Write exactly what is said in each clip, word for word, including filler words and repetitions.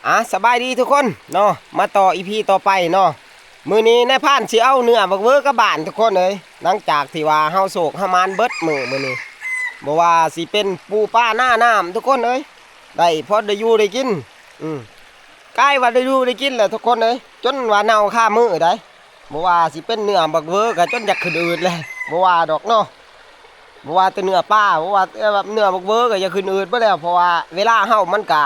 อ่ะ สบายดีทุกคนเนาะ มาต่ออีพีต่อไปเนาะ มื้อนี้นายพรานสิเอาเนื้อบักเวอร์กลับบ้านทุกคนเอ้ย หลังจากที่ว่าเฮาโศกเฮาหมานเบิดมื้อมื้อนี้ บ่ว่าสิเป็นปูปลาหน้าน้ำทุกคนเอ้ย ได้พอได้อยู่ได้กิน อืม กลายว่าได้อยู่ได้กินแหละทุกคนเอ้ย จนว่าเน่าคามื้อได้ บ่ว่าสิเป็นเนื้อบักเวอร์ก็จนอยากขึ้นอืดเลย บ่ว่าดอกเนาะ บ่ว่าแต่เนื้อปลา บ่ว่าแต่แบบเนื้อบักเวอร์ก็อยากขึ้นอืดเบิดแล้ว เพราะว่าเวลาเฮามันกะ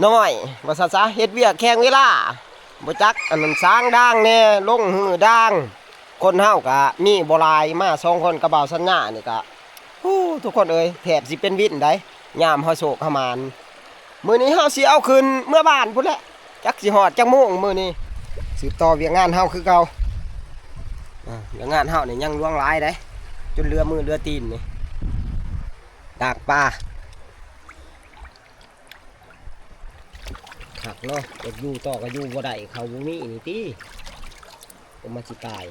น้อย ว่าซั่นซะ เฮ็ดเวียกแข่งเวลา บ่จักอันนั้นสางดางแน่ ลงหื้อดาง คนเฮากะมีบ่หลาย มาสองคนกับบ่าวสัญญานี่กะ โอ้ ทุกคนเอ้ย แทบสิเป็นวินได๋ ยามเฮาโศกเฮาหมาน มื้อนี้เฮาสิเอาขึ้นเมือบ้านพุ้นแหละ จักสิฮอดจักโมงมื้อนี้ สืบต่อเวียกงานเฮาคือเก่า อ่า เวียกงานเฮานี่ยังหลวงหลายได๋ จนเหลือมือเหลือตีนนี่ ตากปลา คักเนาะ อยากอยู่ต่อก็อยู่บ่ได้ เขาบ่มีนี่ติ ก็มาสิตาย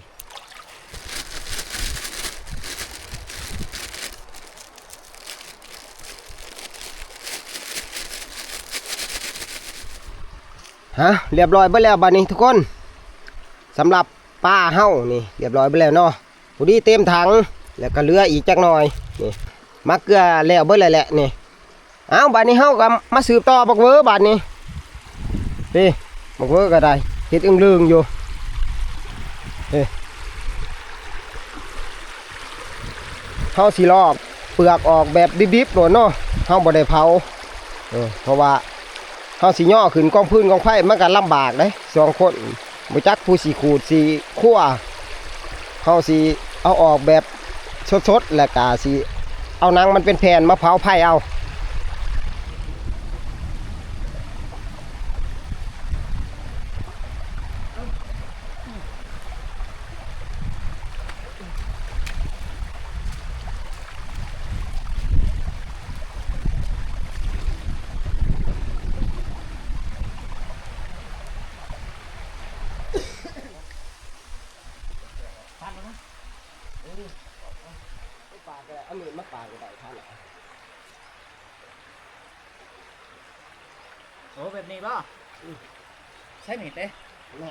ฮะ เรียบร้อยเบิดแล้วบัดนี้ทุกคน สำหรับปลาเฮานี่ เรียบร้อยเบิดแล้วเนาะ พอดีเต็มถัง แล้วก็เหลืออีกจักหน่อย นี่ มาเกลือแล้วเบิดแล้วแหละนี่ เอ้า บัดนี้เฮาก็มาสืบต่อบักเวอบัดนี้ นี่ บักเวอก็ได้ เฮ็ดอึ่งลึงอยู่ นี่ เฮาสิลอกเปลือกออกแบบดิบๆโลดเนาะ เฮาบ่ได้เผา เออ เพราะว่าเฮาสิย่อขึ้นกองฟืนกองไฟมันก็ลำบากเด้ สองคน บ่จักผู้สิขูดสิคั่ว เฮาสิเอาออกแบบสดๆ แล้วก็สิเอาหนังมันเป็นแผ่นมาเผาไฟเอา ปาดแล้วนะ เออ ปาดก็ได้ เอามีดมาปาดก็ได้ ทันแล้ว โอ้ แบบนี้บ่ อืม ใช้มีดเด้ แม่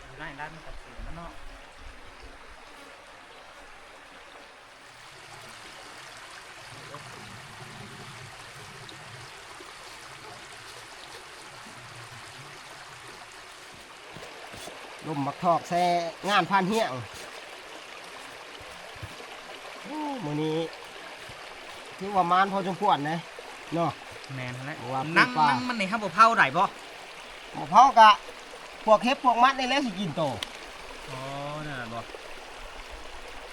อยู่ในร้านมันก็เสียมันเนาะ ลมบักทอกใส่งานพานเฮี้ยง โอ้ มื้อนี้ ถือว่าหมานพอสมควรเลยเนาะ แม่นแล้ว เพราะว่า หนัง ปลูกปลา หนังมันนี่ครับ บ่เผาได้บ่ บ่เผากะ พวกเห็บพวกมัดนี่แหละสิกินโต อ๋อ นั่นน่ะบ่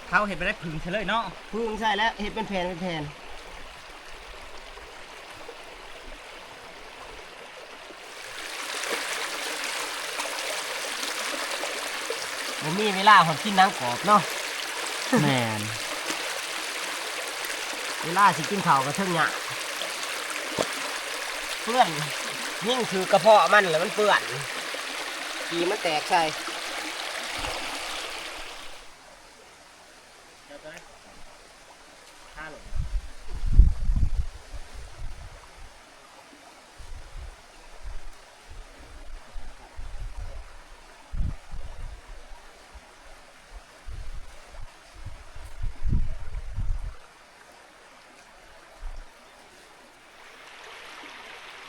เผาเฮ็ดไปได้ผึ่งใส่เลยเนาะ ผึ่งใส่แล้ว เฮ็ดเป็นแผ่นเป็นแผ่น บ่มีเวลาฮอดกินหนังกรอบเนาะ แม่น เวลาสิกินข้าวก็เทิงยาก เปื้อน ยิ่งถือกระเพาะมันแล้วมันเปื้อน ขี้มันแตกใส่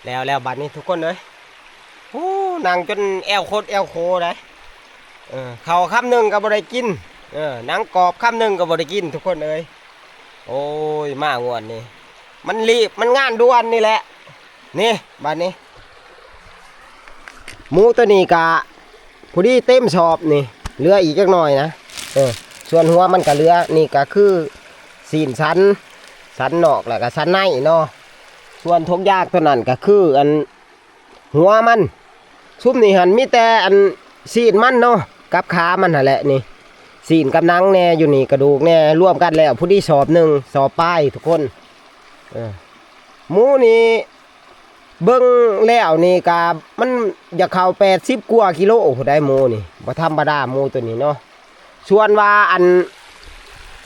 แล้ว แล้วบัดนี้ทุกคนเอ้ย โอ้ นั่งจนแอวโคตรแอวโคได้ เออ ข้าวคำหนึ่งก็บ่ได้กิน เออ หนังกรอบคำหนึ่งก็บ่ได้กินทุกคนเอ้ย โอ้ย มางวดนี้ มันรีบ มันงานด่วนนี่แหละ นี่ บัดนี้ หมูตัวนี้กะ พอดีเต็มสอบนี่ เหลืออีกจักหน่อยนะ เออ ส่วนหัวมันก็เหลือ นี่ก็คือ ซี้นสัน สันนอกแล้วก็สันในเนาะ ส่วนทกยางตัวนั้นก็คืออันหัวมัน ซุมนี่หั่นมีแต่อันซี้นมันเนาะ กับขามันหั่นแหละนี่ ซี้นกับหนังแน่ อยู่นี่กระดูกแน่ รวมกันแล้วพอดีสอบหนึ่ง สอบปลายทุกคน เออ หมูนี่ เบิ่งแล้วนี่กะมันอยากเข้าแปดสิบกว่ากิโลพุ้นได้หมูนี่ บ่ธรรมดาหมูตัวนี้เนาะ ส่วนว่าอัน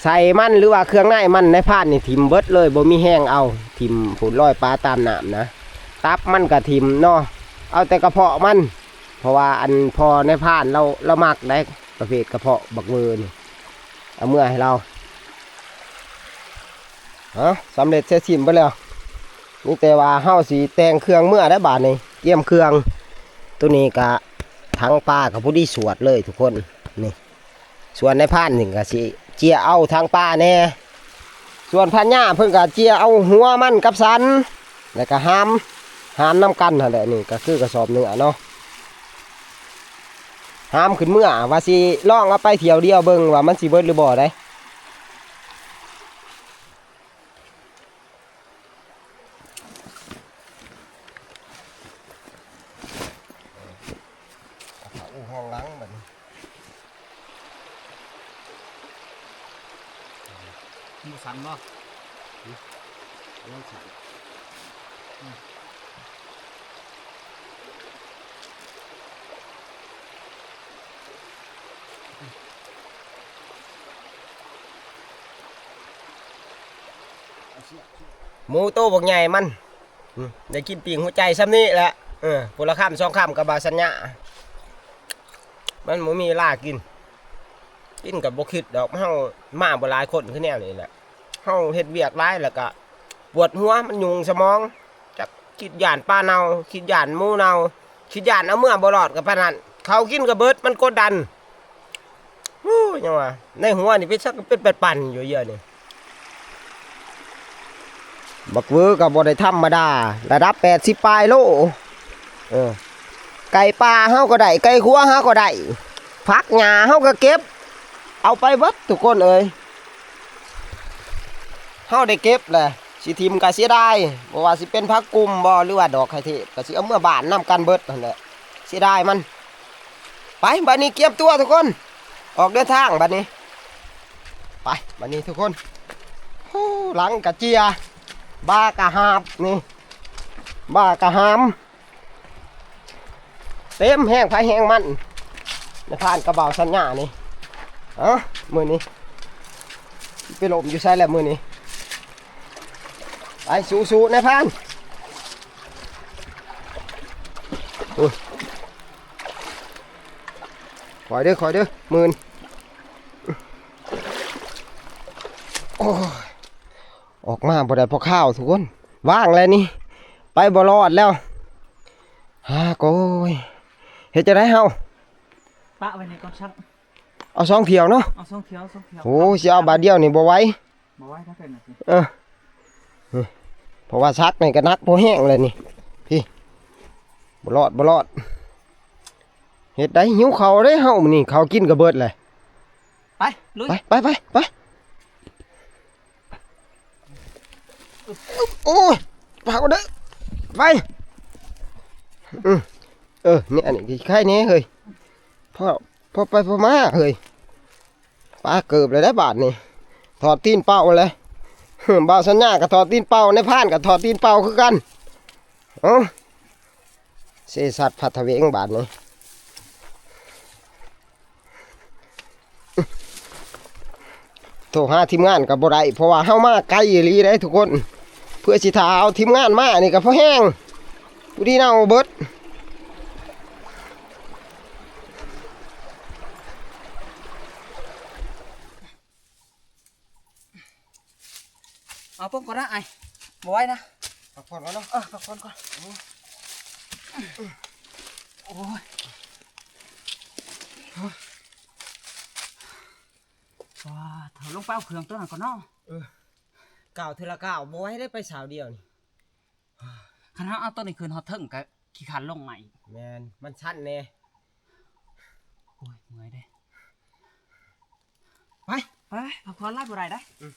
ใส่มันหรือว่าเครื่องในมัน นายพรานนี่ถิ่มเบิดเลย บ่มีแฮงเอา ถิ่มพุ้น ลอยปะตามน้ำนะ ตับมันกะถิ่มเนาะ เอาแต่กระเพาะมัน เพราะว่าอันพ่อนายพรานลาว ลาวมักได้ประเภทกระเพาะบักเวอนี่ เอาเมือให้ลาว ฮะ สำเร็จเสร็จสิ้นไปแล้ว มีแต่ว่าเฮาสิแต่งเครื่องเมือได้บาดนี้ เตรียมเครื่อง ตัวนี้กะ ถังปลากะพอดีสวดเลยทุกคน นี่ ส่วนนายพรานนี่กะสิเจียเอาถังปลาแน่ ส่วนพรานย่าเพิ่นกะเจียเอาหัวมันกับสัน แล้วกะหาม หามนำกันหั่นแหละ นี่กะคือกระสอบเนื้อเนาะ หามขึ้นเมือ ว่าสิลองเอาไปเที่ยวเดียวเบิ่งว่ามันสิเบิดหรือบ่ได้ อู้ห้องหลังบัดนี้ มันสั่นบ่ อืม มันสั่น อืม หมูโตบักใหญ่มัน อืม ได้กินปิ้งหัวใจส่ำนี้แหละ เออ ผู้ละคำสองคำกับบ่าวสัญญา มันบ่มีเวลากิน กินกับบ่คิดดอก เฮามาบ่หลายคนคือแนวนี้แหละ เฮาเฮ็ดเวียกหลายแล้วกะปวดหัว มันยุ่งสมอง จักคิดย้านปลาเน่า คิดย้านหมูเน่า คิดย้านเอาเมือบ่รอดกะปานนั้น ข้าวกินกะเบิด มันกดดัน ฮู้ ยังว่า ในหัวนี่เป็นสักเป็นปั่นๆอยู่เดี๋ยวนี้ บักเวอร์กะบ่ได้ธรรมดา ระดับแปดสิบปลายโล เออ ไก่ป่าเฮากะได้ ไก่ขัวเฮากะได้ ผักหญ้าเฮากะเก็บ เอาไปเบิดทุกคนเอ้ย เฮาได้เก็บแหละ สิถิ่มกะเสียดาย บ่ว่าสิเป็นผักกุมบ่ หรือว่าดอกไข่เทพ กะสิเอาเมือบ้านนำกันเบิดหั่นแหละ เสียดายมัน ไป บัดนี้เกียมตัวทุกคน ออกเดินทางบัดนี้ ไป บัดนี้ทุกคน ฮู้ หลังกะเจีย บ่ากะหาบ นี่ บ่ากะหาม เต็มแฮงไผแฮงมัน นายพรานกับบ่าวสัญญานี่ เอ้า มื้อนี้ ไปหลบอยู่ไสแล้วมื้อนี้ ไป สู้ๆ นายพราน โอ้ย คอยเด้อ คอยเด้อ หมื่น โอ้ย ออกมาบ่ได้พอข้าวทุกคน ว่างแล้วนี่ ไปบ่รอดแล้ว ฮาโกย เฮ็ดจั่งใดเฮา ปะไว้ในก่อนซัก เอาสองเที่ยวเนาะ เอาสองเที่ยว สองเที่ยว โอ้ย สิเอาบาทเดียวนี่บ่ไหว บ่ไหวถ้าเป็นน่ะสิ เออ เพราะว่าซักนี่กะหนักพอแฮงเลยนี่ พี่ บ่รอด บ่รอด เฮ็ดได้ หิวข้าวเด้เฮามื้อนี้ ข้าวกินกะเบิดเลย ไป ลุย ไป ไป ไป ไป โอ้ย ฝากเอาเด้อ ไป อืม เออ นี่อันนี้ไข่แน่เฮ้ย พอ พอไปพอมาเฮ้ย ปลาเกิบเลยได้บาดนี่ ถอดตีนเป่าเลย บ่าวสัญญากะถอดตีนเป่า นายพรานกะถอดตีนเป่าคือกัน เอ้า เซซัดพัดทะเวงบาดนี่ โทรหาทีมงานกะบ่ได้ เพราะว่าเฮามาไกลอีหลีเด้ทุกคน เพื่อสิถ่าเอาทีมงานมานี่กะพอแฮง ผู้ดีเน่าเบิด เอาป้องก่อนนะไอ้ บ่ไหวนะ พักผ่อนก่อนเนาะ เออ พักผ่อนก่อน โอ้ย ว้า เถาลงไปเอาเครื่องตัวนั้นก่อนเนาะ เออ ก้าวเทื่อละก้าว บ่ไหวได้ไปสาวเดียวนี่ คันเฮาเอาตัวนี้ขึ้นฮอดเทิงกะขี้คร้านลงใหม่ แม่น มันชันแน่ โอ้ย เมื่อยเด้ ไป ไป ไป พักผ่อนหลายบ่ได้เด้ อืม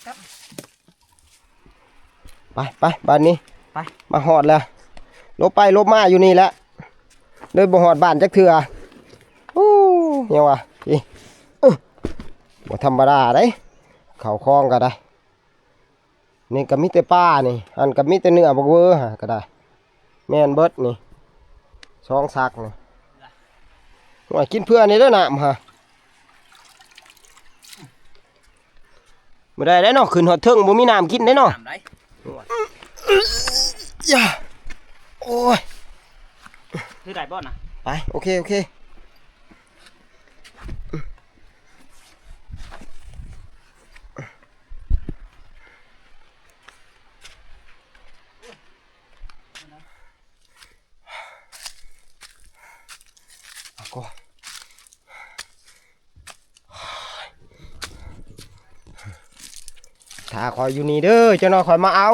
กลับ ไป ไป บาดนี้ ไป มาฮอดแล้ว หลบไปหลบมาอยู่นี่แหละ เลยบ่ฮอดบ้านจักเทื่อ โอ้ ยังวะ อี เอ้อ บ่ธรรมดาเด้ เข้าคลองกะได้ นี่กะมีแต่ปลานี่ หั่นกะมีแต่เนื้อบักเวอหั่นกะได้ แม่นเบิดนี่ สองสักนี่ โอ้ย กินเพื่อนี่เด้อน้ำฮะ บ่ได้เด้อเนาะ ขึ้นฮอดเทิงบ่มีน้ำกินเด้อเนาะ น้ำได้ อย่า โอ้ย คือได้บ่นะ ไป โอเค โอเค เอาก่อน ถ้าคอยอยู่นี่เด้อ เจ้าน้อยคอยมาเอา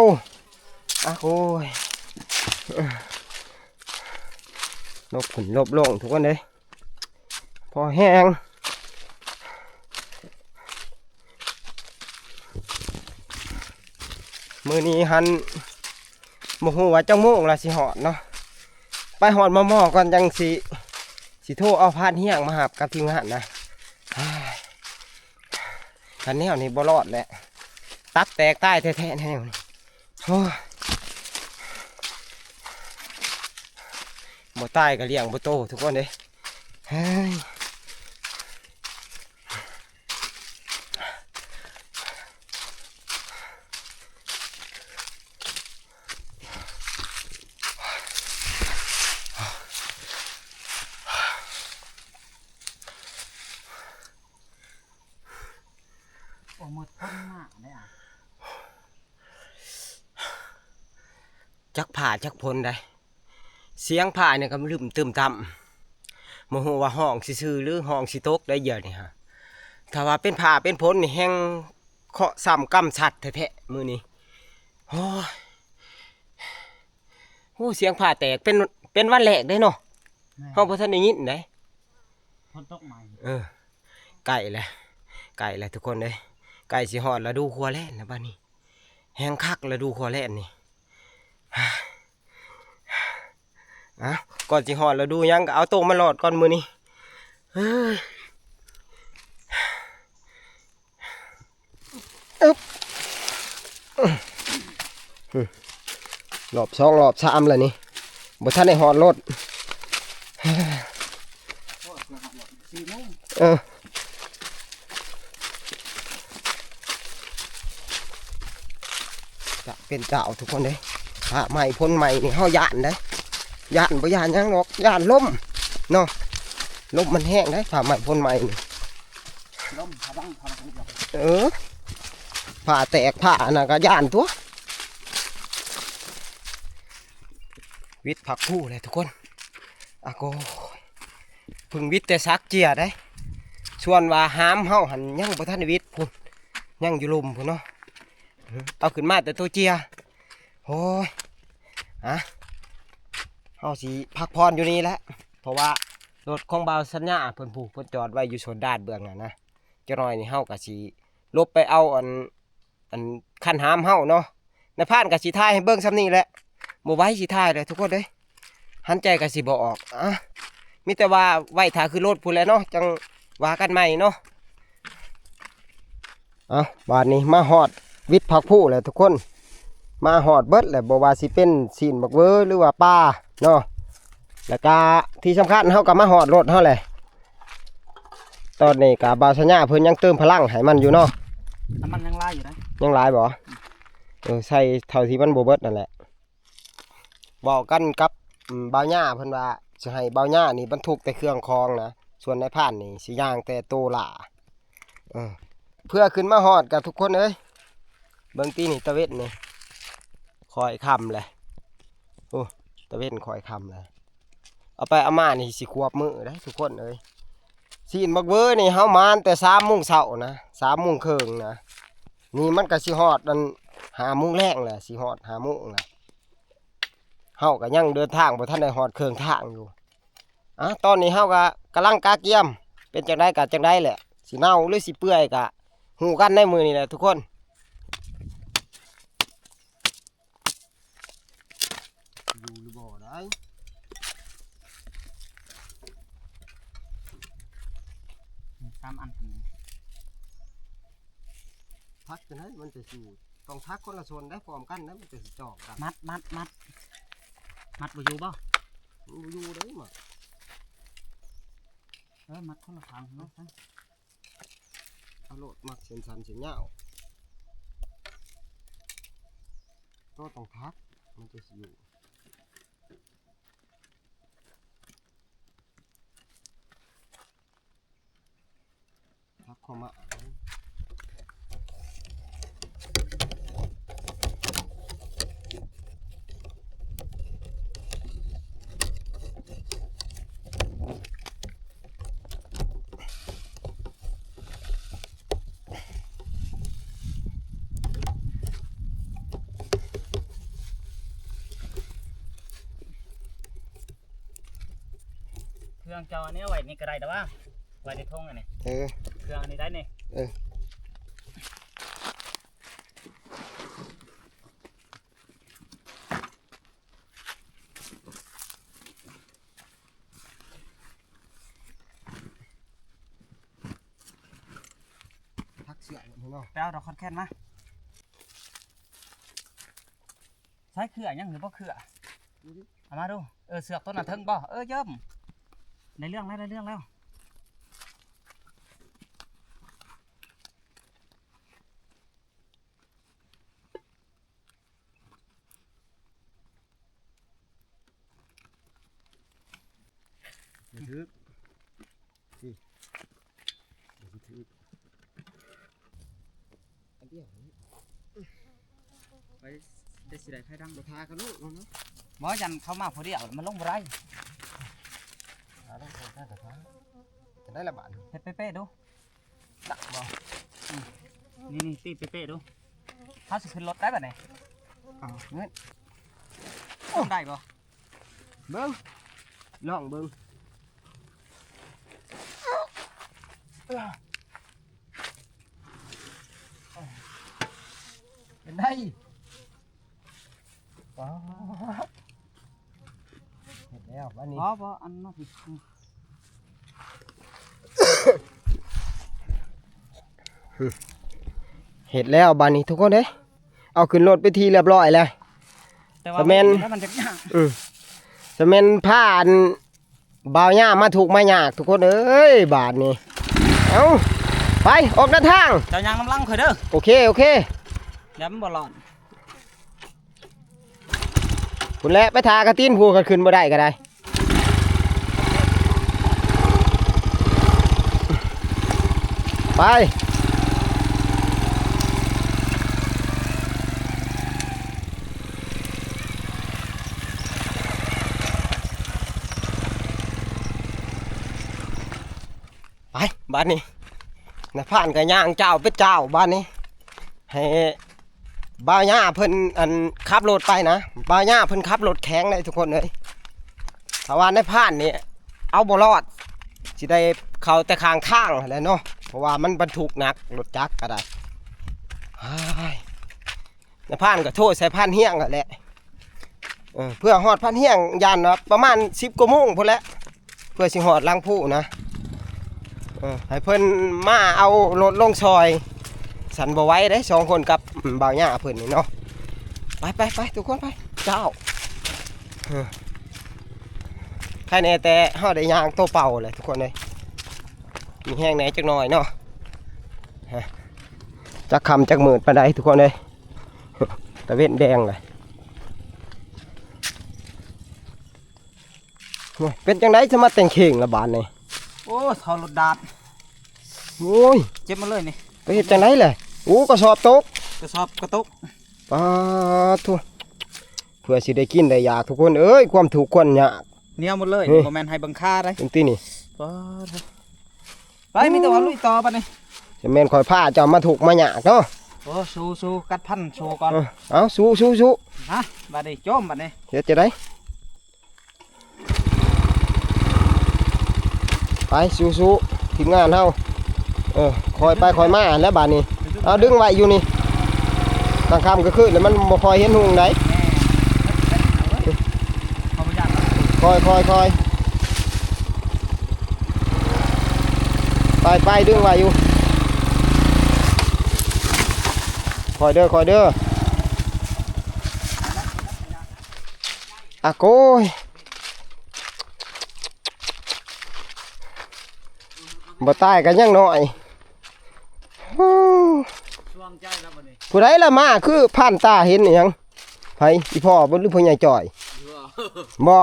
อ่ะ โอ้ย ลบขึ้นลบลงทุกคนเลย พอแห้ง มื้อนี้หั้น บ่ฮู้ว่าจักโมงละสิฮอดเนาะ ไปฮอดมอมอก่อน จังสิ สิโทรเอาพานเฮียงมาหับกับทีมงานนะ คันแนวนี้บ่รอดแหละ ตับแตกตายแท้ๆ แนวนี้ โอ้ย บ่ตายก็เลี้ยงบ่โตทุกคนเด้ เฮ้ย โอ้ หมดคนมากเลยอ่ะ จักผ้าจักฝนได้ เสียงผ้าเนี่ยก็ลืมตื่มต่ำ บ่ฮู้ว่าฮ้องซื่อๆ หรือฮ้องสิตกได้เดี๋ยวนี้ฮะ ถ้าว่าเป็นผ้าเป็นฝนนี่แฮงเคราะห์ซ้ำกรรมสัตว์แท้ๆ มื้อนี้ โอ้ย โอ้ เสียงผ้าแตก เป็น เป็นวันแรกเด้เนาะ แม่น เฮาบ่ทันได้ยินได๋ ฝนตกใหม่ เออ ใกล้แล้ว ใกล้แล้วทุกคนเด้ย ใกล้สิฮอดฤดูขัวแล่นแล้วบัดนี้ แฮงคักฤดูขัวแล่นนี่ อ่ะ ก่อนสิฮอดฤดูหยังก็เอาโตมาลอดก่อนมื้อนี้ เฮ้ย อึ๊บ รอบสองรอบสามแล้วนี่ บ่ทันได้ฮอดรถ เออ จะเป็นเจ้าทุกคนเด้ ผ้าใหม่ฝนใหม่นี่เฮาย้านเด้ ย้านบ่ย้านหยังดอก ย้านลมเนาะ ลมมันแฮงเด้ ผ้าใหม่ฝนใหม่นี่ ลมพะบังพะบัง เออ ผ้าแตกผ้าอันนั้นก็ย้านตั๊ว วิดผักผู้เลยทุกคน อะโก เพิ่งวิดแต่สักเจียได้ ส่วนว่าหามเฮาหั่นยังบ่ทันได้วิดพุ้น ยังอยู่ลุ่มพุ้นเนาะ เอาขึ้นมาแต่ตัวเจีย โอ้ย อะ เฮาสิพักผ่อนอยู่นี่แหละ เพราะว่ารถของบ่าวสัญญาเพิ่นผูก เพิ่นจอดไว้อยู่สวนดาดเบื้องนั้นนะ จักหน่อยนี่เฮาก็สิหลบไปเอาอัน อันคันหามเฮาเนาะ นายพรานก็สิถ่ายให้เบิ่งส่ำนี้แหละ บ่ไหวสิถ่ายเลยทุกคนเด้ย หันใจก็สิบ่ออก อะ มีแต่ว่าไว้ถ้าขึ้นรถพู้นแหละเนาะ จั่งว่ากันใหม่เนาะ เอา บาดนี้มาฮอดวิดผักผู้แล้วทุกคน มาฮอดเบิดแล้ว บ่ว่าสิเป็นซี้นบักเวอหรือว่าปลาเนาะ แล้วก็ที่สำคัญเฮาก็มาฮอดรถเฮาแหละ ตอนนี้ก็บ่าวสัญญาเพิ่นยังเติมพลังให้มันอยู่เนาะ น้ำมันยังหลายอยู่นะ ยังหลายบ่ เออ ใส่เท่าที่มันบ่เบิดนั่นแหละ เว้ากันกับ อืม บ่าวหญ้าเพิ่นว่าสิให้บ่าวหญ้านี่บรรทุกแต่เครื่องของนะ ส่วนนายพรานนี่สิย่างแต่โตหล้า เออ เพื่อขึ้นมาฮอดกับทุกคนเอ้ย เบิ่งตินี่ตะเว็นนี่ ค่อยค่ำเลย โอ้ ตะเว็นค่อยค่ำเลย เอาไปเอามานี่สิขวบมื้อได้ทุกคนเอ้ย ซี้นบักเวอนี่เฮาหมานแต่สามโมงเช้านะ สามโมงครึ่งนะ นี่มันก็สิฮอดอันห้าโมงแลงแหละ สิฮอดห้าโมงแหละ เฮาก็ยังเดินทางบ่ทันได้ฮอดครึ่งทางอยู่ อ่ะ ตอนนี้เฮาก็กำลังกะเกียม เป็นจั่งใดก็จั่งใดแหละ สิเน่าหรือสิเปื่อยก็ฮู้กันในมื้อนี้แหละทุกคน อยู่หรือบ่ได้ สามอัน ทักจั่งใดมันจะสิอยู่ ต้องทักคนละส่วนได้พร้อมกันนะ มันจะสิจอกกัน มัด มัด มัด มัดบ่อยู่บ่ มันบ่อยู่ได้หมาก เออ มัดคนละข้างเนาะ เอาโลดหมากเส้นสั้นเส้นยาว ก็ต้องทัก มันจะสิอยู่ ทักเข้ามา เครื่องเจ้าอันนี้เอาไว้นี่ก็ได้แต่ว่า ไว้ในถุงอันนี้ เออ เครื่องอันนี้ได้นี่ เออ พักเสื้อก่อนเนาะ ไปเอาดอกคอนแคนมา ใช้เครือยังหรือบ่เครือ ดูดิ เอามาดู เออ เสือกต้นน่ะเทิงบ่ เออ เยิ่ม ในเรื่องแล้ว ในเรื่องแล้ว อย่าถือ สิ อย่าถือ อันเดียวนี้ ไป ได้สิได้ไข่ดัง บ่ทากันลูกเนาะ บ่ ยันเข้ามาผู้เดียว มันลงบ่ได้ ทาได้ ทาได้ ทา จะได้ละบาท เฮ็ดเป๊ะๆดู ตักบ่ อืม นี่ นี่ ตีเป๊ะๆดู เฮาสิขึ้นรถได้บัดนี้ เอาเงิน ลงได้บ่ เบิ่ง ลองเบิ่ง เป็นไง ป๊าด เฮ็ดแล้วบัดนี้ บ่ บ่ อันนั้น เฮ็ดแล้วบัดนี้ทุกคนเด้ย เอาขึ้นรถไปที่เรียบร้อยแล้ว แต่ว่า สะแม่น แล้วมันจะยาก อืม สะแม่นพาอัน บ่าวย่ามาทุกข์มายากทุกคนเอ้ย บาดนี้ เอ้า ไป ออกเดินทาง เจ้ายางนำหลังข่อยเด้อ โอเค โอเค เดี๋ยวมันบ่รอด พุ้นแหละ ไปทากระตินพู้น คันขึ้นบ่ได้ก็ได้ ไป ไป บาดนี้ นายพรานก็ย่างเจ้าไปเจ้า บาดนี้ ให้บ่าวย่าเพิ่นอันขับรถไปนะ บ่าวย่าเพิ่นขับรถแข็งเลยทุกคนเอ้ย ถ้าว่านายพรานนี่เอาบ่รอด สิได้เข้าแต่ข้างทางแหละเนาะ เพราะว่ามันบรรทุกหนัก รถจักรก็ได้ เฮ้ย นายพรานก็โทรใส่พรานเฮียงนั่นแหละ เออ เพื่อฮอดพรานเฮียงย่านว่าประมาณสิบกว่าโมงพู้นแหละ เพื่อสิฮอดหลังภูนะ เออ ให้เพิ่นมาเอารถลงซอย สันบ่ไหวเด้ สองคนกับ อืม บ่าวย่าเพิ่นนี่เนาะ ไปไปไปทุกคนไป เจ้า เออ ใครแน่แต่เฮาได้ย่างตัวเปล่าเลยทุกคนเลย มีแฮงแหน่จักหน่อยเนาะ ฮะ จักค่ำจักมืดปานใดทุกคนเลย ตะเว็นแดงเลย โอ้ย เป็นจังได๋จะมาแต่งเข่งละบาดนี่ โอ้ เฒ่ารถดาด โอ้ย เจ็บหมดเลยนี่ ไปเฮ็ดจังได๋เลย โอ้ กระสอบตก กระสอบกระตก ป๊าดโธ่ เพื่อสิได้กินได้อยากทุกคนเอ้ย ความทุกข์ความยาก เหนียวหมดเลย นี่ บ่แม่นไฮ่เบิ่งคาเด้ เป็นตี้นี่ ป๊าดโธ่ ไป มีแต่ว่าลุยต่อบัดนี้ จะแม่นข่อยพาเจ้ามาทุกข์มายากเนาะ โอ้ สู้ๆ กัดฟันสู้ก่อน เออ เอา สู้ๆๆ ฮะ บัดนี้จมบัดนี้ เฮ็ดจังได๋ ไป สู้ๆ ทีมงานเฮา เออ ค่อยไปค่อยมาแล้วบาดนี้ เอาดึงไว้อยู่นี่ กลางค่ำกลางคืนแล้วมันบ่ค่อยเห็นหุงได๋ แม่ เขาบ่ย่านหรอก ค่อยๆๆ ไปๆ ดึงไว้อยู่ ค่อยเด้อ ค่อยเด้อ อะโกย บ่ตายก็ยังน้อย ฮู้ ผู้ใดละมาคือผ่านตาเห็นอิหยัง ไผ อีพ่อบ่หรือพ่อใหญ่จ่อย บ่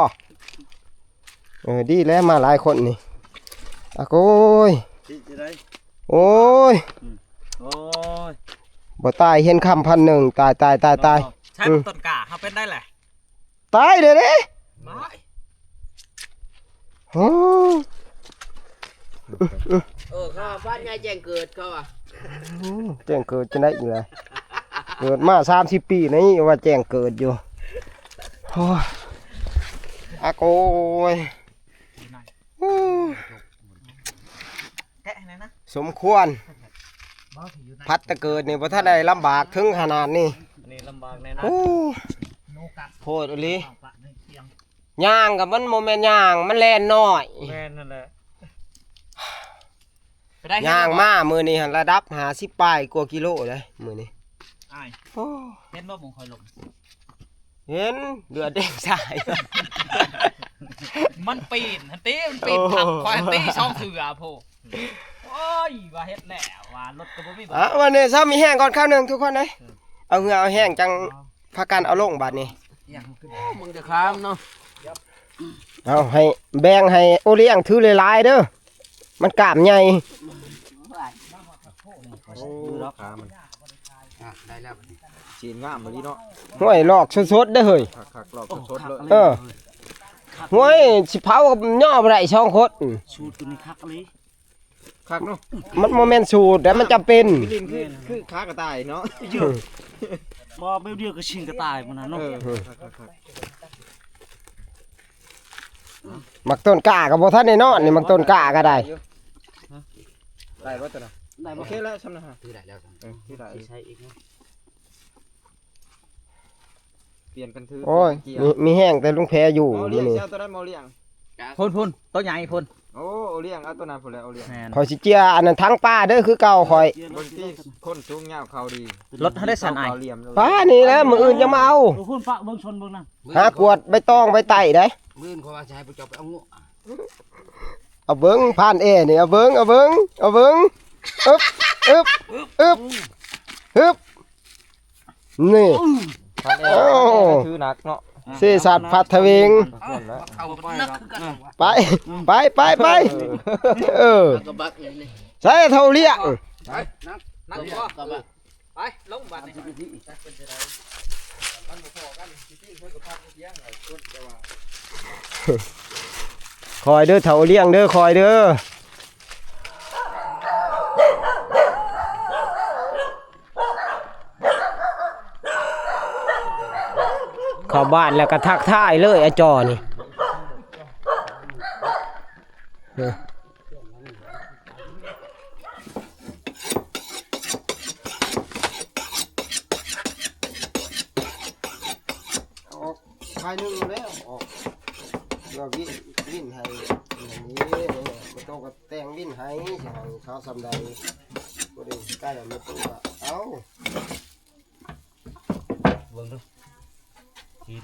เออ ดีแล้วมาหลายคนนี่ อะโกย ที่จะได้ โอ้ย อืม โอ้ย บ่ตายเห็นคำพันหนึ่ง ตาย ตาย ตาย ตาย ใช่ อืม ต้นกล้า เขาเป็นได้แหละ ตายเลยเด้ ไม่ โอ้ เออ เขาบ้านยายแจ้งเกิดเขาอะ อืม แจ้งเกิดจะได้อีกแล้ว เกิดมาสามสิบปีนี่ว่าแจ้งเกิดอยู่ โอ้ย อะโกย อืม แกะให้หน่อยนะ สมควร บ่ถืออยู่ใน พัดแต่เกิดนี่บ่ทันได้ลำบากถึงขนาดนี้ อันนี้ลำบากแน่นะ โอ้ โนกัส โพดอีหลี ปะในเตียง ย่างกับมันบ่แม่นย่าง มันแล่นน้อย แม่นนั่นแหละ ไปได้ ย่างมามื้อนี้หั่นระดับห้าสิบปลายกว่ากิโลเลยมื้อนี้ อ้าย โอ้ เห็นบ่หม่องข่อยลง เห็น เลือดแดงสาย มันปีนหั่นติ มันปีน โอ้ ทับข่อยหั่นติ สองเทื่อโพด โอ้ย ว่าเฮ็ดแล้ว ว่ารถก็บ่มี อ่ะ วันนี้เช้ามีแฮงก่อนคราวหนึ่งทุกคนเอ้ย เอาเหื่อเอาแฮงจั่ง พากันเอาลงบาดนี้ มึงจะค้ามเนาะ เอาให้แบ่งให้โอเลี้ยงถือหลายๆเด้อ มันกล้ามใหญ่ โอ้ ขามัน อ่ะ ได้แล้ว ชิ้นงามเลยเนาะ ห้วยลอกสดๆเด้อเฮ้ย คักๆ ลอกสดๆเลย เออ ห้วยสิเผากับย่อบ่ได้สองคน สูตรตัวนี้คักเลย คักเนาะ มันบ่แม่นสูตรแต่มันจำเป็น มิลินคือ คือขากระต่ายเนาะ บ่ แป๊บเดียวก็ชิงกระต่ายมันน่ะเนาะ เออ คักๆๆ หมากต้นกล้าก็บ่ทันได้นอนนี่ หมากต้นกล้าก็ได้ ได้บ่ตัวน่ะ ได้บ่ โอเคแล้ว ช่ำนะฮะ ถือได้แล้ว เออ ถือได้ สิใช้อีกเนาะ เปลี่ยนกันถือ โอ้ย เกียร์ มี มีแฮงแต่ลุงแพอยู่ หมอเลี้ยง มื้อนี้ สิเอาตัวนั้น หมอเลี้ยง พุ้นพุ้น ตัวใหญ่พุ้น โอ้ เลี้ยงเอาตัวนั้นพุ้นแหละ เอาเลี้ยง แม่น ข้อยสิเจียอันนั้นทั้งป้าเด้อ คือเก่าข้อย เบิ่งตี้ คนสูงยาวเขาดี รถเขาได้สั่นไอ้ เขาเหลี่ยมเลย ป้านี่แหละ มื้ออื่นจะมาเอา เออ พุ้นปะเบิ่งชนเบิ่งนั่น หากวดใบตองใบไต้ได้ มื้ออื่นเขาว่าสิให้พวกเจ้าไปเอางัว เอาเบิ่งผ่านแอนี่ เอาเบิ่ง เอาเบิ่ง เอาเบิ่ง อึบ อึบ อึบ อึบ นี่ พัดเอง โอ้ พัดเองก็ถือหนักเนาะ เสสัตว์พัดทะเวง นั่นแหละ เอานักคือกันวะ ไป ไป ไป ไป เออ กระบะนี่ ใส่เท่าเลี้ยง ไป นั่ง นั่งบ่ กระบะ ไป ลงบัดนี่ คอยเด้อเฒ่าเลี้ยงเด้อ คอยเด้อ เข้าบ้านแล้วก็ทักทายเลย อาจอนี่ ออก ภายหนึ่งแล้วออก เพื่อวิน วินให้ อย่างนี้ ไม่ต้องก็แต่งวินให้ สิให้เขาสำใด บ่ได้ใกล้แล้ว ไม่ต้องก็เอา เบิ่งดู กิน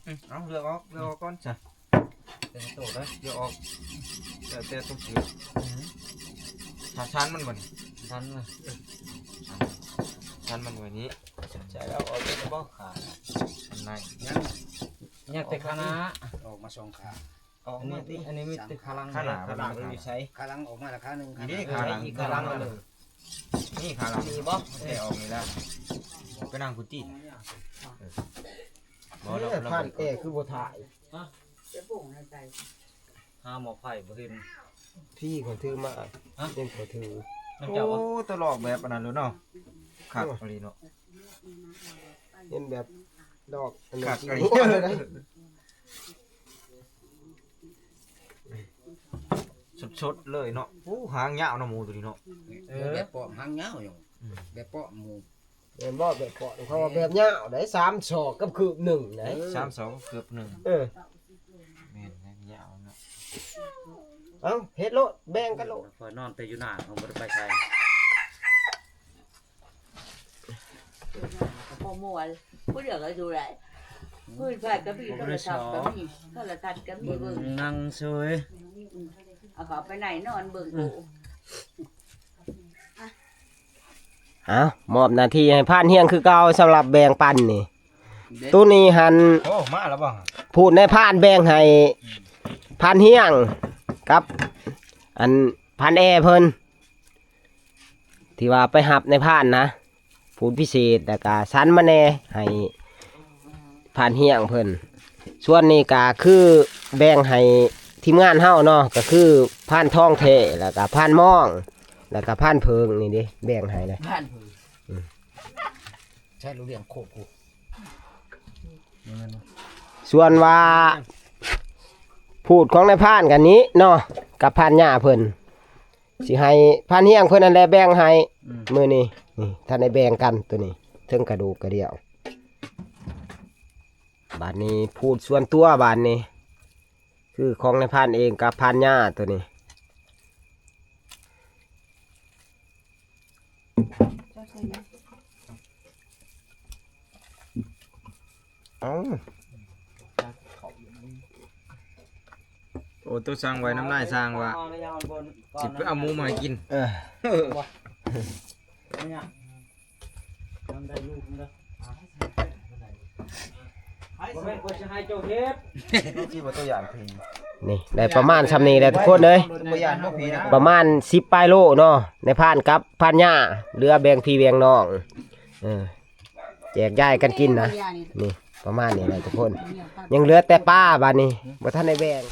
อืม เอา เลือกออก เลือกออกก่อน จ้ะ เป็นตัวได้ เลือกออก แล้วแต่ตัวกิน อืม ถ้าชั้นมันบ่นี่ ชั้นน่ะ ชั้นมันไว้นี้ ใช่แล้ว เอาไปบ่ขาด อันไหน ยัง ยังแต่คณะ ออกมาสองขา ออกมาติ อันนี้ อันนี้มีแต่ขาหลัง ขาหน้า ขาหลังมันอยู่ไส ขาหลังออกมาแล้วขาหนึ่ง นี่ ขาหลัง อีกขาหลัง ขาหลัง เลย นี่ขาหลัง มีบ่ แกะออกนี่แล้ว ไปนั่งพุ้นติ เออ บ่ เนี่ย เรา เรา ผ่านแอร์คือบ่ถ่าย ฮะ หาหมอไผ่บ่เห็น พี่เขาถือมา ฮะ เล่นเขาถือ น้ำเจ้าบ่ โอ้ ตลอกแบบอันนั้นเลยเนาะ คักอีหลีเนาะ เล่นแบบดอกอันนั้น คักอีหลี สดๆเลยเนาะ โอ้ หางยาวเนาะ หมูตัวนี้เนาะ เออ แบบปอมหางยาวอยู่ อืม แบบปอมหมู แม่นบ่ แบบปอม เขาว่าแบบยาวได้ สามศอกกับคืบหนึ่งได้ เออ สามศอกกับคืบหนึ่ง เออ แม่นนะ ยาวเนาะ เอ้า เฮ็ดโลด แบ่งกันโลด คอยนอนแต่อยู่หน้า เขาบ่ได้ไปไส พอม่วน ผู้เดียวก็อยู่ได้ ปืนไฟก็มี โทรศัพท์ก็มี โทรทัศน์ก็มี เบิ่ง เบิ่ง นั่งเฉย เอาเขาไปไหนนอนเบิ่งกู เอามอบหน้าที่ให้พรานเฮียงคือเก่าสำหรับแบ่งปันนี่ ตู้นี้หั่น โอ้ มาแล้วบ่ ผู้นายพรานแบ่งให้พรานเฮียงกับ อันพรานแอเพิ่น ที่ว่าไปรับนายพรานนะ ผู้พิเศษ แล้วก็สันมาแหน่ให้พรานเฮียงเพิ่น ส่วนนี้ก็คือแบ่งให้ทีมงานเฮาเนาะ ก็คือพรานทองแท้ แล้วก็พรานมอง แล้วก็พรานเผิง นี่เด้ แบ่งให้นะ บ้านเพิ่น อืม ใช่ รู้เรื่องโคกกู ส่วนว่า ผู้ของนายพรานกันนี้เนาะ กับพรานย่าเพิ่น สิให้พรานเฮียงเพิ่นนั่นแหละแบ่งให้ อืม มื้อนี้ นี่ ท่านได้แบ่งกันตัวนี้ เทิงกระดูกกระเดี่ยว บาดนี้ผู้ส่วนตัวบาดนี้ คือของนายพรานเองกับพรานย่าตัวนี้ เอ้า โอ้ ตัวสั่งไว้น้ำลายสั่งว่า สิไปเอาหมูมาให้กิน เออ เออ นี่ได้ประมาณส่ำนี้แหละทุกคนเอ้ย ประมาณสิบปลายโลเนาะ นายพรานกับพรานย่า เหลือแบ่งพี่แบ่งน้อง เออ แจกย้ายกันกินนะ นี่ประมาณนี้แหละทุกคน ยังเหลือแต่ปลาบาดนี้ บ่ทันได้แบ่ง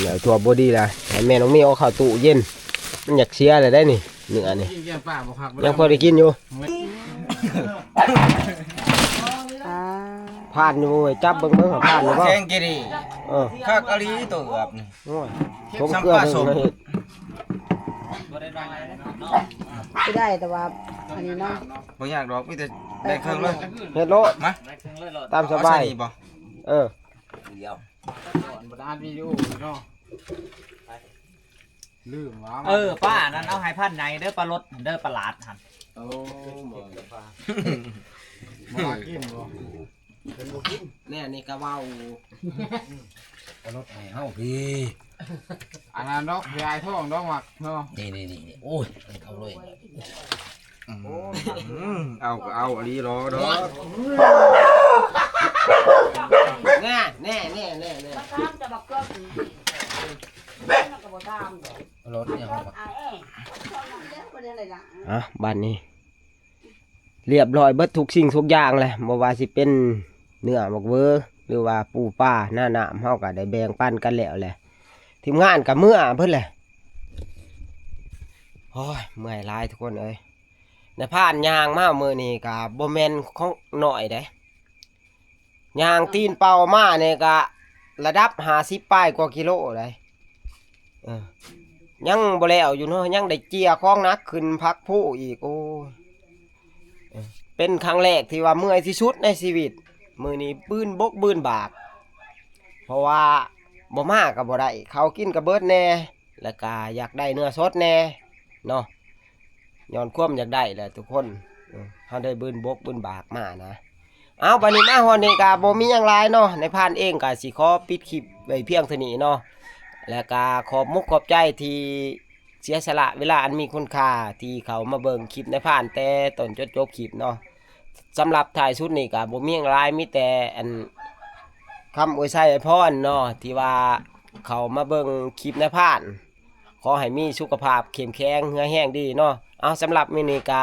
แล้วทั่วบ่ดีล่ะ ให้แม่น้องมีเอาเข้าตู้เย็น มันอยากเสียแล้วได้นี่ เนื้อนี่ กินแกงปลาบ่คัก ยังพอได้กินอยู่ อ่า ผ่านอยู่เว้ย จับเบิ่งเบิ่งผ่านอยู่บ่ แกงเกดี เออ คักอหลีตัวเอือบนี่ โอ้ย สมเกลือ สมปลาสม เพิ่นเลย สิได้แต่ว่าอันนี้เนาะ บ่ยากดอก มีแต่ได้เครื่องเลย เฮ็ดโลด มา ตามสบาย เอาใส่นี่บ่ เออ เดี๋ยว บ่ได้อัดวิดีโอเนาะ ลืมว่า เออ ปลาอันนั้นเอาให้พันใหญ่เด้อ ปลาลดเด้อ ปลาหลาดหั่น โอ้ บ่ บ่กินบ่ แน่นี่ก็เว้า ปลาลดให้เฮาพี่ อันนั้นดอกยายท้องดอกหมักเนาะ นี่ๆๆๆ โอ้ย เอาเลย อืม เอาก็เอาอหลีหรอดอก แน่ๆๆๆๆ มาตามจะบักเกือบ มันก็บ่ตามดอก รถเนี่ย อ่ะ อ่ะ บัดนี้ เรียบร้อยเบิดทุกสิ่งทุกอย่างแล้ว บ่ว่าสิเป็นเนื้อบักเวอ หรือว่าปูปลา หน้าน้ำ เฮาก็ได้แบ่งปันกันแล้วแหละ ทีมงานก็เมือเบิดแหละ โอ้ย เมื่อยหลายทุกคนเอ้ย นายพรานย่างมามื้อนี้ก็บ่แม่นของน้อยเด้ ย่างตีนเปล่ามานี่ก็ระดับห้าสิบปลายกว่ากิโลได้ เออ ยังบ่แล้วอยู่เนาะ ยังได้เจียของหนักขึ้นพักผู้อีก โอ้ย เออ เป็นครั้งแรกที่ว่าเมื่อยที่สุดในชีวิต มื้อนี้บืนบกบืนบาก เพราะว่าบ่มาก็บ่ได้ ข้าวกินก็เบิดแน่ แล้วก็อยากได้เนื้อสดแน่เนาะ ย้อนความอยากได้แหละทุกคน เออ เฮาได้บืนบกบืนบากมานะ เอา บัดนี้มาฮอดนี่ก็บ่มีหยังหลายเนาะ นายพรานเองก็สิขอปิดคลิปไว้เพียงเท่านี้เนาะ แล้วก็ขอบมุกขอบใจที่เสียสละเวลาอันมีคุณค่าที่เข้ามาเบิ่งคลิปนายพรานแต่ต้นจนจบคลิปเนาะ สำหรับท้ายสุดนี่ก็บ่มีหยังหลาย มีแต่อันคำอวยชัยอวยพรเนาะ ที่ว่าเข้ามาเบิ่งคลิปนายพราน ขอให้มีสุขภาพเข้มแข็ง เหือแฮงดีเนาะ เอา สำหรับมื้อนี้ก็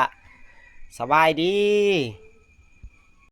สบายดี